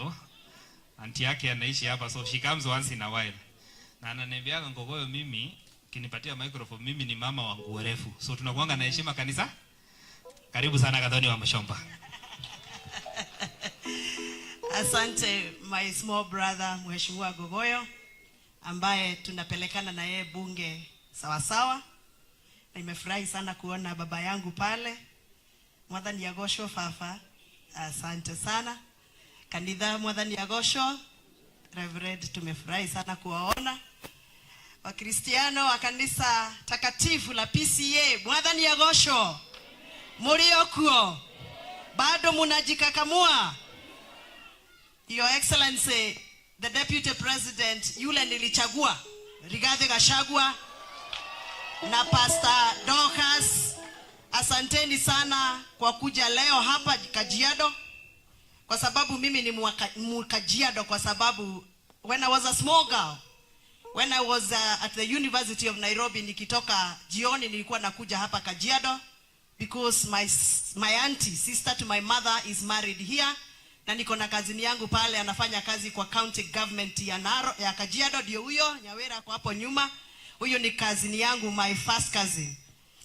Kajiado. Auntie yake anaishi hapa, so she comes once in a while. Na ananiambiaga, "Ngogoyo, mimi kinipatia microphone, mimi ni mama wa nguo refu." So tunakuanga na heshima kanisa. Karibu sana, Gathoni Wamuchomba. Asante, my small brother, Mheshimiwa Gogoyo, ambaye tunapelekana na yeye bunge sawa sawa. Nimefurahi sana kuona baba yangu pale. Mwathani agocwo, baba. Asante sana. Kanitha, Mwathani agocwo. Reverend, tumefurahi sana kuwaona. Wakristiano wa kanisa takatifu la PCEA, Mwathani agocwo. Muriokuo bado munajikakamua. Your Excellency, the Deputy President yule nilichagua, Rigathi Gachagua, na Pastor Dorcas, asanteni sana kwa kuja leo hapa Kajiado, kwa sababu mimi ni Mkajiado, kwa sababu when I was a small girl, when I was at the University of Nairobi, nikitoka jioni nilikuwa nakuja hapa Kajiado because my auntie, sister to my mother, is married here, na niko na cousin yangu pale anafanya kazi kwa county government ya Kajiado. Ndio huyo Nyawera kwa hapo nyuma. Huyo ni cousin yangu, my first cousin,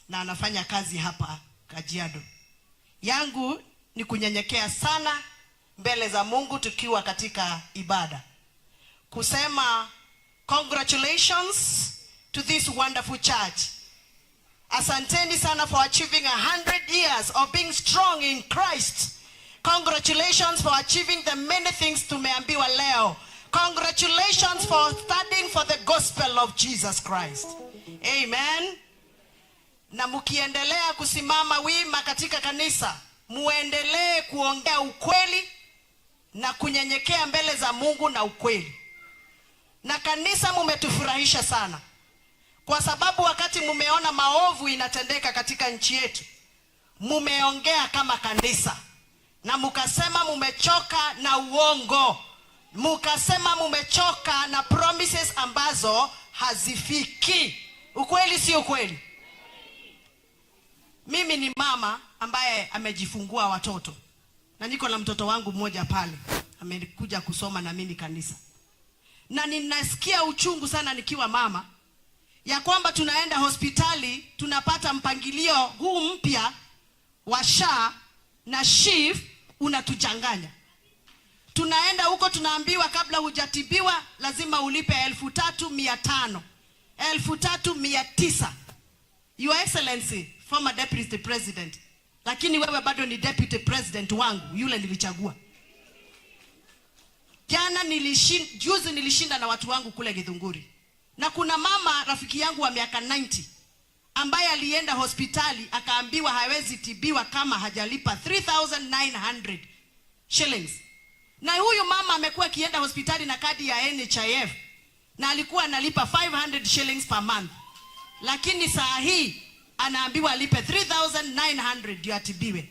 na anafanya kazi hapa Kajiado. Yangu ni kunyenyekea sana mbele za Mungu tukiwa katika ibada, kusema congratulations to this wonderful church. Asanteni sana for achieving 100 years of being strong in Christ. Congratulations for achieving the many things tumeambiwa leo. Congratulations for standing for the gospel of Jesus Christ. Amen. Na mkiendelea kusimama wima katika kanisa, muendelee kuongea ukweli na kunyenyekea mbele za Mungu na ukweli. Na kanisa, mumetufurahisha sana, kwa sababu wakati mumeona maovu inatendeka katika nchi yetu, mumeongea kama kanisa na mukasema mumechoka na uongo, mukasema mumechoka na promises ambazo hazifiki. Ukweli si ukweli? Mimi ni mama ambaye amejifungua watoto na niko na mtoto wangu mmoja pale amekuja kusoma na mimi kanisa, na ninasikia uchungu sana nikiwa mama ya kwamba tunaenda hospitali, tunapata mpangilio huu mpya wa SHA na SHIF unatuchanganya. Tunaenda huko, tunaambiwa kabla hujatibiwa lazima ulipe 3,500, 3,900. Your Excellency, former Deputy President, lakini wewe bado ni Deputy President wangu yule nilichagua. Juzi nilishinda na watu wangu kule Githunguri, na kuna mama rafiki yangu wa miaka 90 ambaye alienda hospitali akaambiwa hawezi tibiwa kama hajalipa 3900 shillings. Na huyu mama amekuwa akienda hospitali na kadi ya NHIF na alikuwa analipa 500 shillings per month, lakini saa hii anaambiwa alipe 3900 ndio atibiwe.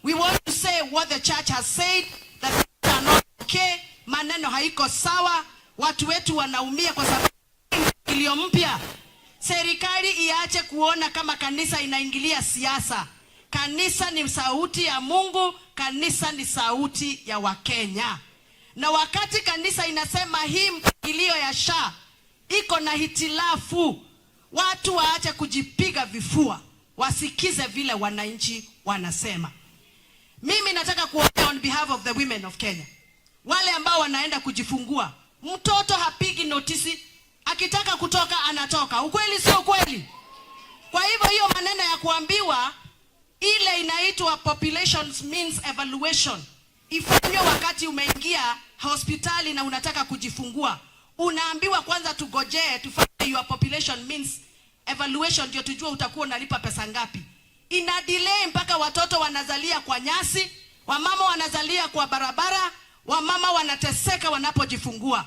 We want to say what the church has said, that things are not okay, maneno haiko sawa, watu wetu wanaumia kwa sababu mpangilio mpya. Serikali iache kuona kama kanisa inaingilia siasa. Kanisa ni sauti ya Mungu, kanisa ni sauti ya Wakenya. Na wakati kanisa inasema hii mpangilio ya SHA iko na hitilafu, watu waache kujipiga vifua, wasikize vile wananchi wanasema. Mimi nataka kuongea on behalf of the women of Kenya, wale ambao wanaenda kujifungua. Mtoto hapigi notisi, akitaka kutoka anatoka. Ukweli sio ukweli? Kwa hivyo hiyo maneno ya kuambiwa ile inaitwa population means evaluation ifanywe wakati umeingia hospitali na unataka kujifungua, unaambiwa kwanza tugojee tufanye your population means evaluation ndio tujue utakuwa unalipa pesa ngapi. Ina delay mpaka watoto wanazalia kwa nyasi, wamama wanazalia kwa barabara, wamama wanateseka wanapojifungua.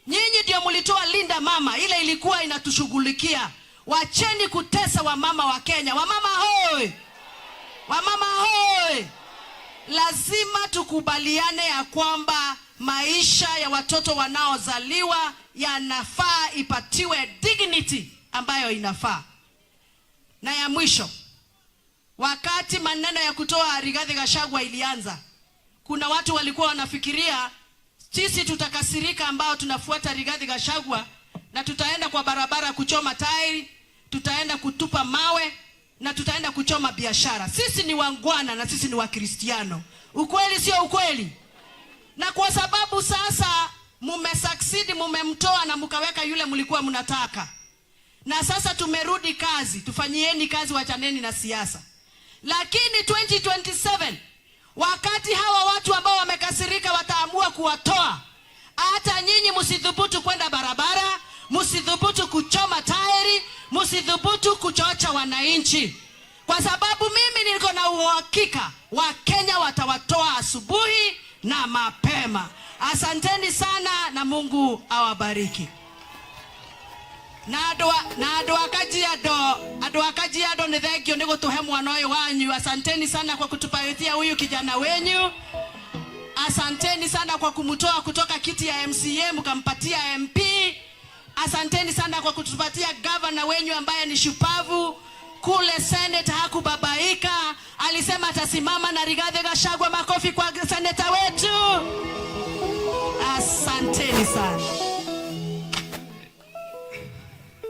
Nyinyi ndio mlitoa Linda Mama, ile ilikuwa inatushughulikia. Wacheni kutesa wamama wa Kenya. Wamama hoi! Wamama hoi! Lazima tukubaliane ya kwamba maisha ya watoto wanaozaliwa yanafaa ipatiwe dignity ambayo inafaa. Na ya mwisho, wakati maneno ya kutoa Rigathi Gachagua ilianza, kuna watu walikuwa wanafikiria Sisi tutakasirika ambao tunafuata Rigathi Gachagua, na tutaenda kwa barabara kuchoma tairi, tutaenda kutupa mawe na tutaenda kuchoma biashara. Sisi ni waungwana na sisi ni Wakristiano. Ukweli sio ukweli? Na kwa sababu sasa mumesucceed, mumemtoa na mkaweka yule mlikuwa mnataka, na sasa tumerudi kazi, tufanyieni kazi, wachaneni na siasa. Lakini 2027, wakati hawa watu ambao wamekasirika wataamua kuwatoa, hata nyinyi msithubutu kwenda barabara, msithubutu kuchoma tairi, msithubutu kuchocha wananchi, kwa sababu mimi niko na uhakika Wakenya watawatoa asubuhi na mapema. Asanteni sana na Mungu awabariki. Na andũ a Kajiado, andũ a Kajiado, nĩ thengio nĩ gũtũhe mwana ũyũ wanyu. Asanteni sana kwa kutupatia huyu kijana wenyu. Asanteni sana kwa kumtoa kutoka kiti ya MCA mkampatia MP. Asanteni sana kwa kutupatia gavana wenyu ambaye ni shupavu. Kule Senate hakubabaika, alisema atasimama na Rigathi Gachagua. Makofi kwa seneta wetu. Asanteni sana.